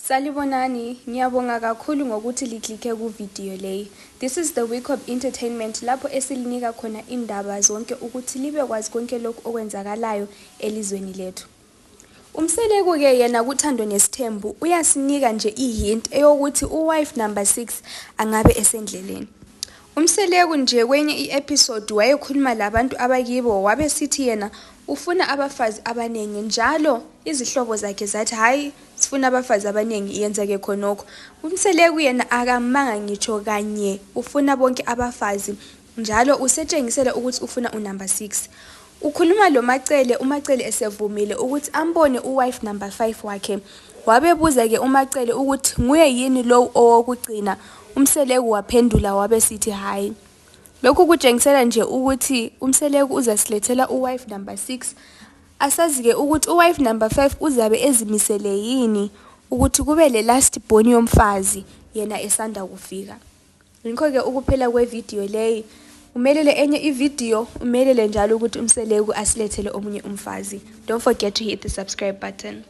Salibonani, ngiyabonga kakhulu ngokuthi liklike ku-video leyi. This is the Week of Entertainment lapho esilinika khona indaba zonke ukuthi libe kwazi konke lokhu okwenzakalayo elizweni lethu. Umseleku-ke yena kuThando Nesithembu uyasinika nje i-hint eyokuthi uwife number 6 angabe esendleleni. Umseleku nje kwenye i-episode wayekhuluma labantu abakibo wabe sithi yena ufuna abafazi abanengi njalo izihlobo zakhe zathi hayi sifuna abafazi abanengi yenzeke khonokho. Umseleku yena akamanga ngitsho kanye ufuna bonke abafazi njalo usetshengisele ukuthi ufuna unumber 6. Ukhuluma lo Macele, uMacele esevumile ukuthi ambone uwife number 5 wakhe. Wabebuza ke uMacele ukuthi nguye yini lo owokugcina. Umseleku waphendula wabe sithi hayi. Lokhu kutshengisela nje ukuthi Umseleku uzasilethela uwife number 6. Asazi ke ukuthi uwife number 5 uzabe ezimisele yini ukuthi kube le last born yomfazi yena esanda kufika. Ngikho ke ukuphela kwevideo leyi umelele enye ivideo umelele njalo ukuthi Umseleku asilethele omunye umfazi. Don't forget to hit the subscribe button.